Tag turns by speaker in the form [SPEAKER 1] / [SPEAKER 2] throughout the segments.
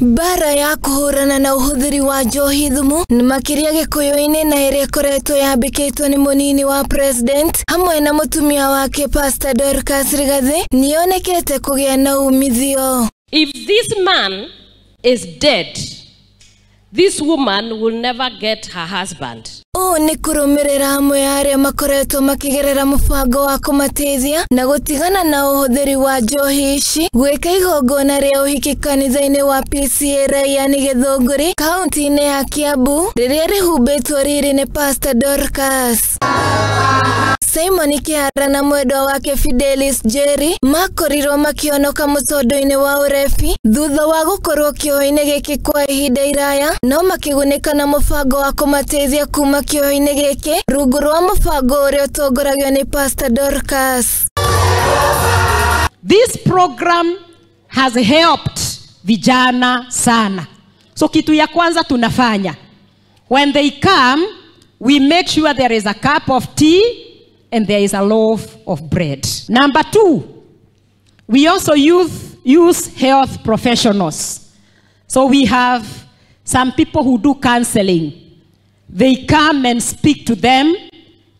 [SPEAKER 1] Mbara ya kũhũrana na ũhũthĩri wa njohi thumu makĩria Gĩkũyũ-inĩ na ĩrĩa ĩkoretwo yambĩkĩtwo nĩ mũnini wa president hamwe na mũtumia wake Pastor Dorcas Rigathi nĩyonekete kũgĩa na umithio.
[SPEAKER 2] If this man is dead, this woman will never get her husband.
[SPEAKER 1] Ũũ nĩ kũrũmĩrĩra amwe a arĩa makoretwo makĩgerera mũbango wa kũmateithia na gũtigana na ũhũthĩri wa njohi ici gwĩka igongona rĩa ũhiki kanitha-inĩ wa PCEA Raiani Gĩthũngũri kaunti-inĩ ya Kiambu rĩrĩa rĩhumbĩtwo riri nĩ Pastor Dorcas. Simon Kihara na mwendwa wake Fidelis Jerry makorirwo makĩhonoka mũtondo-inĩ wa ũrebi thutha wa gũkorwo kĩoho-inĩ gĩkĩ kwa ihinda iraya, no makĩgunĩka na mũbango wa kũmateithia kuma kĩoho-inĩ gĩkĩ rungu rwa mũbango ũrĩa ũtongoragio nĩ Pastor Dorcas.
[SPEAKER 2] This program has helped vijana sana. So kitu ya kwanza tunafanya, when they come, we make sure there is a cup of tea and there is a loaf of bread. Number two, we also use health professionals. So we have some people who do counseling. They come and speak to them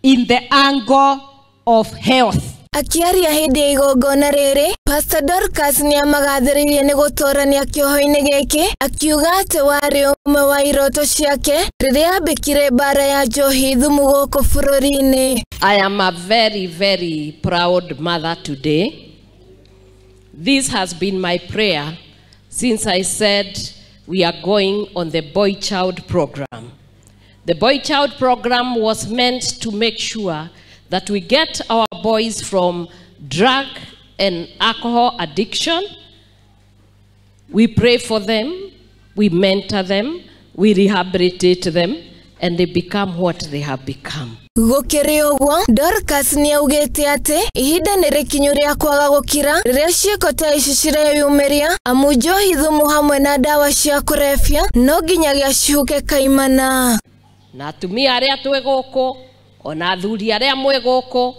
[SPEAKER 2] in the angle of health.
[SPEAKER 1] Akiaria hĩndĩ ya igongona rĩrĩ, Pastor Dorcas nĩamagathĩrĩirie nĩ gũtũrania kĩoho-inĩ gĩkĩ, akiuga atĩ warĩ ũmwe wa iroto ciake rĩrĩa ambĩkire mbara ya njohi thumu gũkũ bũrũri-inĩ.
[SPEAKER 2] I am a very, very proud mother today. This has been my prayer since I said we are going on the Boy Child program. The Boy Child program was meant to make sure that we get our boys from drug and alcohol addiction. We pray for them, we mentor them, we rehabilitate them, and they become what they have become.
[SPEAKER 1] Gũkĩrĩ ũguo, Dorcas nĩaugĩte atĩ ihinda nĩ rĩkinyu rĩa kwaga gũkira rĩrĩa ciĩko ta ici cireyumĩria, amu njohi thumu hamwe na ndawa cia kũrebia no nginyagia cihuke kaimana.
[SPEAKER 2] Na atumia arĩa twĩ gũkũ ona athuri arĩa mwĩ gũkũ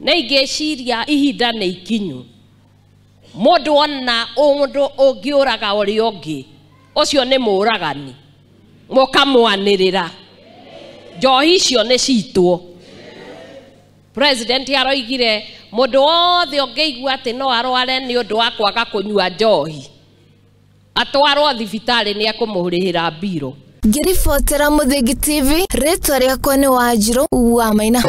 [SPEAKER 2] nĩ ingĩciria ihinda nĩ ikinyu mũndũ ona ũndũ ũngĩũraga ũrĩa ũngĩ ũcio nĩ mũũragani mũkamwanĩrĩra njohi icio nĩ citwo. President aroigire mũndũ wothe ũngĩigua atĩ no arware nĩ ũndũ wa kwaga kũnyua njohi atwarwo thibitarĩ nĩ ekũmũrĩhĩra mbirũ.
[SPEAKER 1] Ngĩribotera Mũthingi TV, rĩtwa rĩakwa nĩ Wanjirũ wa Maina.